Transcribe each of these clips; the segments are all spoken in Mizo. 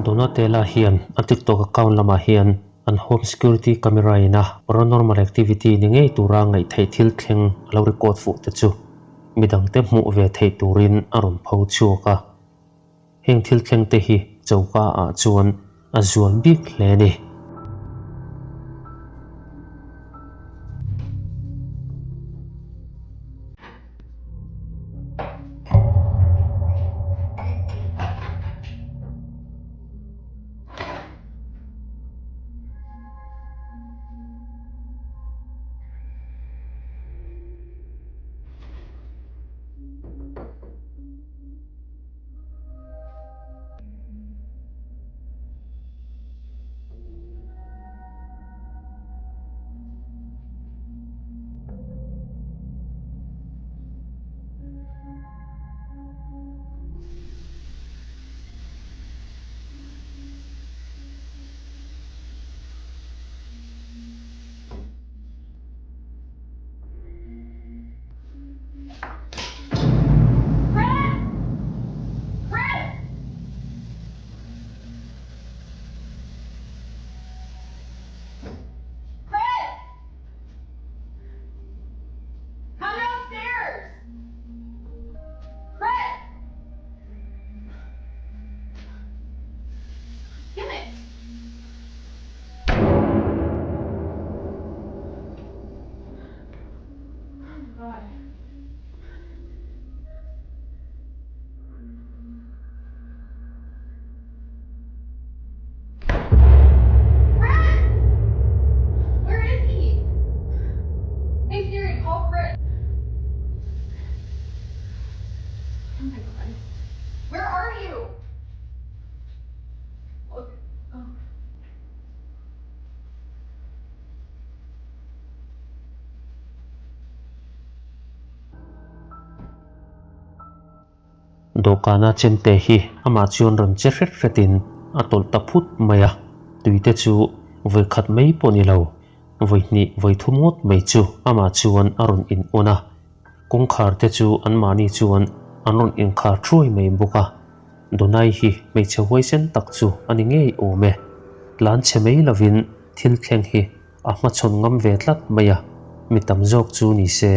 Donatella hian a TikTok account lamah hian an home security camera ina paranormal activity ni ngei tura ngaih theih thil thleng a lo record fuh te chu midangte hmuh ve theih turin a rawn pho chhuak a. Heng thil thleng te hi choka ah chuan a zual bik hle a ni. Dawhkana chemte hi amah chuan rawn che hret hretin a tawlh ta phut mai a, tuite chu vawi khat mai pawh ni lo, vawi hnih vawi thum ngawt mai chu amah chuan a rawn in awn a, kawngkhar te chu anmahni chuan an rawn inkhar thuai mai bawk a. Donai hi hmeichhe huaisen tak chu a ni ngei awm e. Tlan chhe mai lovin thil thleng hi a hmachhawn ngam ve tlat mai a, mi tam zawk chu ni se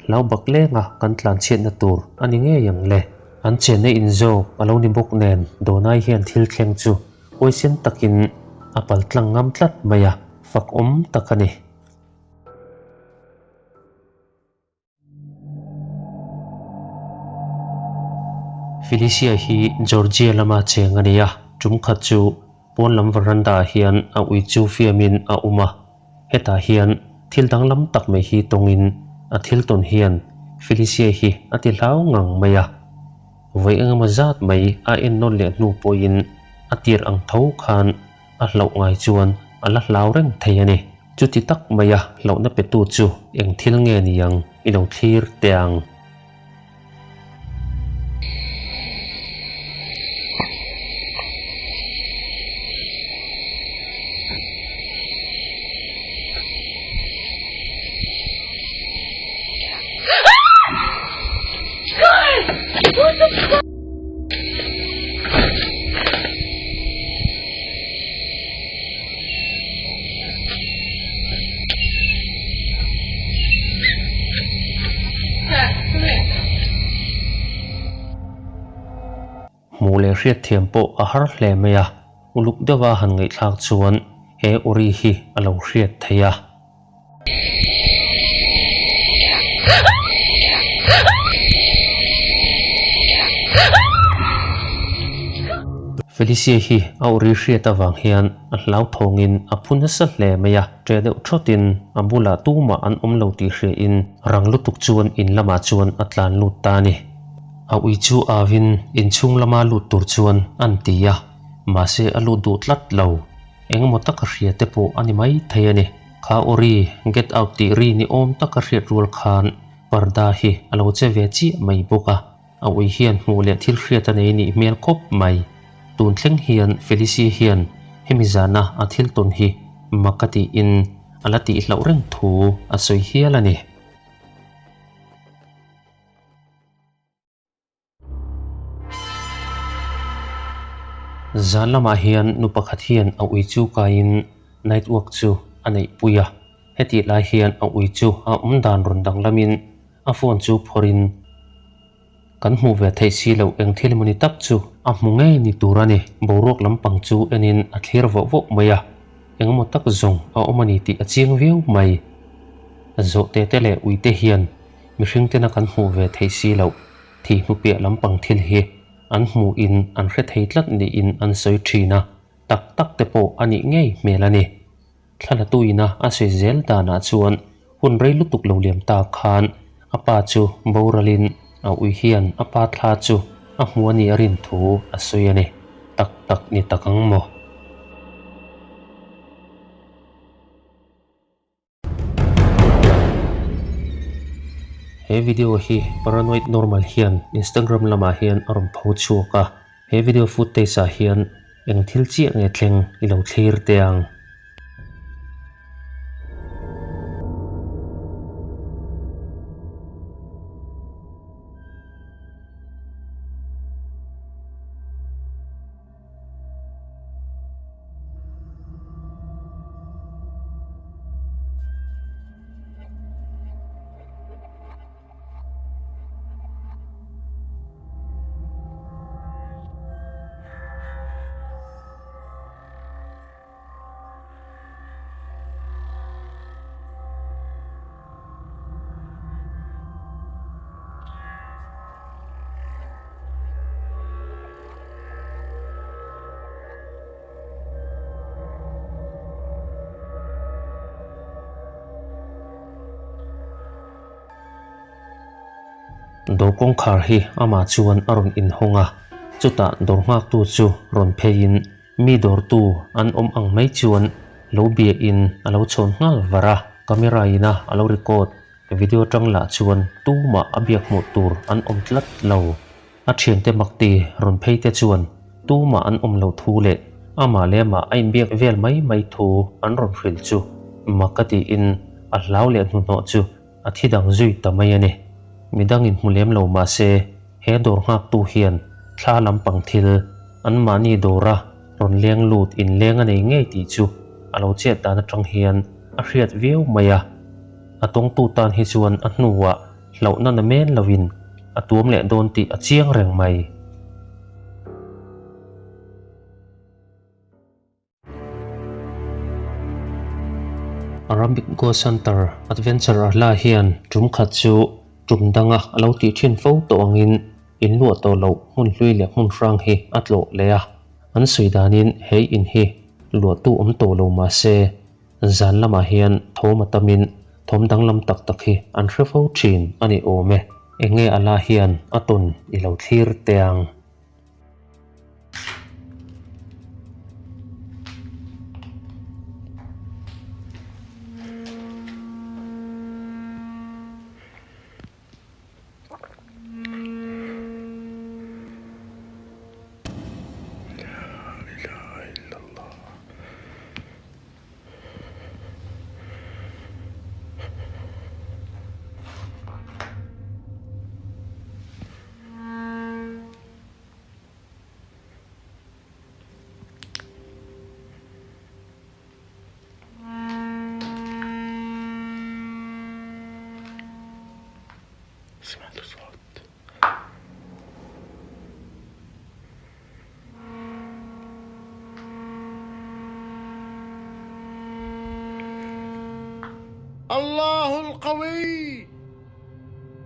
hlau bak lenga kan tlan chhiatna tur a ni ngei ang le. An chenna in zawk a lo ni bawk nen Donai hian thil thleng chu huaisen takin a pal tlang ngam tlat mai a, fak awm tak a ni. Felicia hi Georgia lama cheng a ni a, tum khat chu pawn lam veranda ah hian a ui chu fiamin a awm a. Hetah hian thil danglam tak mai hi tawngin a thil tawn hian Felicia hi a ti hlau ngang mai a. Vawi engemaw zat mai a ennawn leh hnu pawhin a tir ang tho khan a hlauh ngai chuan a la hlau reng thei a ni. Chuti tak maia hlauhna petu chu eng thil nge ni ang i lo thlir teh ang. Hmuh leh hriatthiam pawh a har hle mai a, uluk deuha han ngaihthlak chuan he uri hi a lo hriat thei a. Felicia hi a uri hriat avang hian a hlauthawngin a phu nasa hle mai a, ṭe deuh ṭhawtin a bulah tumah an awm lo tih hriain rang lutuk chuan in lamah chuan a tlan lut ta a ni. A ui chu auin inchhung lama lut tur chuan an ti a, mahse a lut duh tlat lo. Engemaw taka hria te pawh a ni mai thei a ni. Kha ori, get out tih ri ni awm taka hriat rual khan parda hi a lo che ve chiah mai bawk a. A ui hian hmuh leh thil hriat a nei nih hmel khawp mai. Tun thleng hian Felicia hian hemi zana a thil tawn hi mak a tiin a la tih hlauh reng thu a sawi hial a ni. Zan lamah hian nu pakhat hian a ui chu kaiin night walk chu a neih pui a, hetih lai hian a ui chu a awm dan rawn danglamin a phone chu phawrhin kan hmuh ve theih si loh eng thil emaw ni tak chu a hmu ngei ni tur a ni. Boruak lampang chu enin a thlir vawh vawh mai a, engemaw tak zawng a awm a ni tih a chiang viau mai. Zawhte te leh uite hian mihring tena kan hmuh ve theih si loh thih hnupiah lampang thil hi an hmuhin an hre thei tlat niin an sawi thin a, tak tak te pawh a nih ngei hmel a ni. Thlalatu ina a sawi zel danah chuan hun rei lutuk lo liam ta khan a pa chu boralin a ui hian a pa thla chu a hmu a nih a rin thu a sawi a ni. Tak tak ni tak ang maw? He video hi Paranoid Normal hian Instagram lamah hian a rawn pho chhuak a, he video footage ah hian eng thil chiah nge thleng i lo thlir teh ang. Dawr kawngkhar hi amah chuan a rawn inhawng a, chutah dawr nghaktu chu rawn pheiin mi dawrtu an awm ang mai chuan lo biain a lo chhawn nghal var a, camera ina a lo record video atang lah chuan tumah a biak hmuh tur an awm tlat lo. A thiante makti rawn phei te chuan tumah an awm loh thu leh amah leh amah a inbiak vel mai mai thu an rawn hrilh chu mak a tiin a hlau leh hnuhnawh chu a thi dang zui ta mai a ni. Midang inhmu lem lo mah se he dawr nghaktu hian thla lampang thil anmahni dawra rawn leng lut inleng a nei ngei tih chu a lo chet dan atang hian a hriat viau mai a. A tawngtu tan hi chuan a hnuah hlauhna na men lovin a tuam leh dawn tih a chiang reng mai. Arabic Ghost Hunter Adventure Arla hian tum khat chu tum danga a lo tih thin fo tawh angin in luah tawh loh hmun hlui leh hmun hrang hi a tlawh leh a. An sawi danin he in hi luahtu awm tawh lo mah se Zan lamah hian thawm a tamin thawm danglam tak tak hi an hre fo thin a ni awm e. Enge a la hian a tawn i lo thlir teh ang. سمعت صوت الله القوي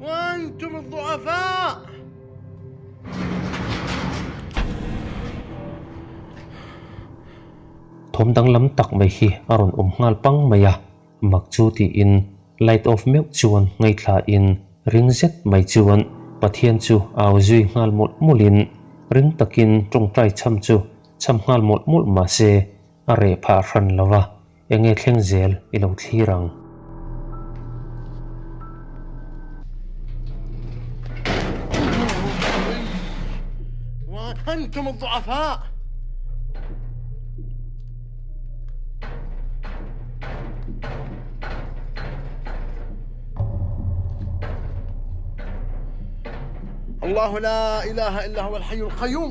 وأنتم الضعفاء Thawm danglam tak mai hi a rawn awm nghal pang mai a, mak chu tiin light off meuh chuan ngaithla in ring zet mai chuan Pathian chu au zui nghal mawlh mawlh in ring takin tawngtai chham chu chham nghal mawlh mawlh mahse a reh phah hran lo va, enge thleng zel i lo thlir ang. الله لا إله إلا هو الحي القيوم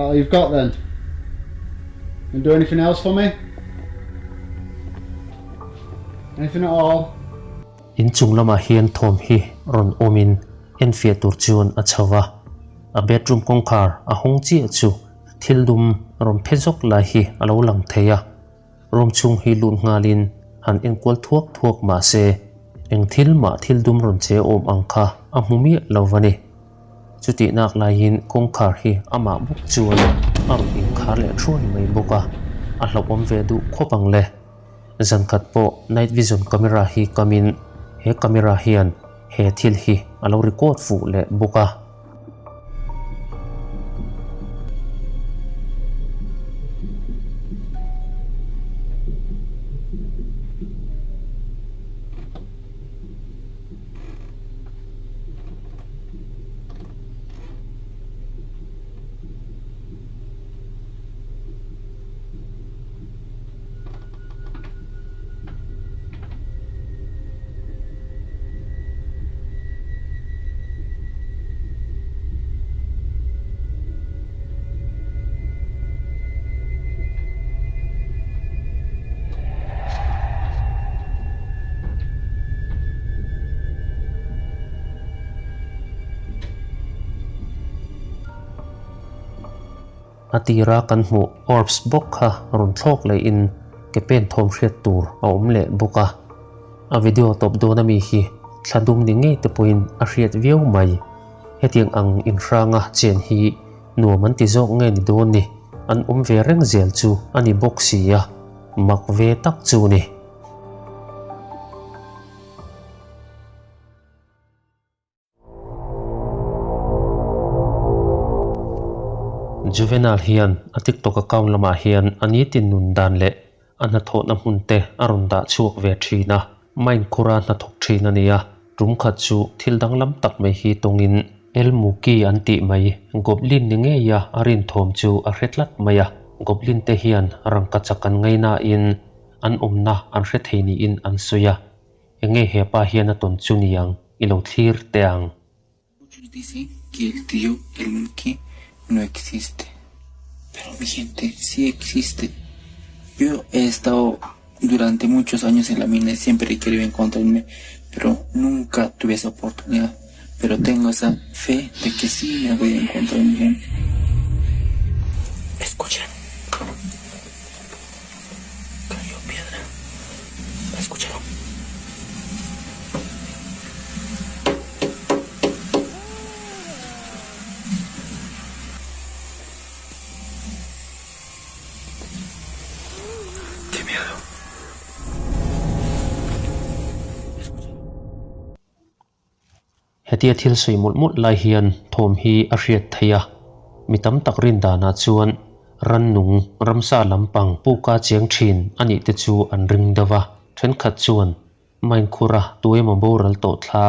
That all you've got then? And do anything else for me? Anything at all? In chung lamah hian thawm hi rawn awmin enfiah tur chuan a chho a, a bedroom kawngkhar a hawng chiah chu thil dum rawn phe zawk lai hi a lo lang thei a, room chhung hi lut nghalin han enkual thuak thuak mah se eng thil mah thil dum rawn che awm ang kha a hmu miah lo va ni. Chutih nak laiin kawngkhar hi amah bawk chuan a rawn inkhar leh thuai mai bawk a, a hlauhawm ve duh khawp ang le. Zan khat pawh night vision camera hi kamin he camera hian he thil hi a lo record fuh leh bawk a. A tira kan hmuh orbs bawk kha rawn thlawk lehin ke pen thawm hriat tur a awm leh bawk a. A video tawp dawn ami hi thla dum ni ngei te pawhin a hriat viau mai. Hetiang ang inhranga chen hi nuam an ti zawk nge ni dawn ni, an awm ve reng zel chu a ni bawk si a, mak ve tak chu ni. Juvenal hian a TikTok account lamah hian a nitin nun dan leh a hnathawhna hmun te a rawn dah chhuak ve thin a, mine khura hnathawk thin a ni a, tum khat chu thil danglam tak mai hi tawngin El Muki an tih mai Goblin ni ngeia a rinthawm chu a hre tlat mai a, Goblin te hian rangkachak an ngaihnain an awmna an hre thei niin an sawi a. Enge hepa hian a tawn chu niang i lo thlir teh ang. Muchos dicen que el tío El Muki no existe, pero mi gente sí existe. Yo he estado durante muchos años en la mina y siempre he querido encontrarme, pero nunca tuve esa oportunidad. Pero tengo esa fe de que sí me voy a encontrar mi gente. Escuchen. Cayó piedra. ¿Escucharon? ¡Qué miedo! Hetia thil sawi mawlh mawlh lai hian thawm hi a hriat theih a, mi tam tak rin danah chuan rannung ramsa lampang puka cheng thin a nih te chu an ring deuh a, thenkhat chuan Mainkhura tuemaw boral tawh thla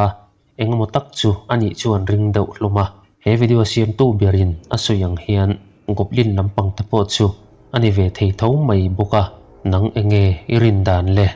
engemaw tak chu a nih chu an ring deuh hlawm a. He video siamtu berin a sawi ang hian Goblin lampang te pawh chu a ni ve thei tho mai bawk a, nang enge i rin dan le?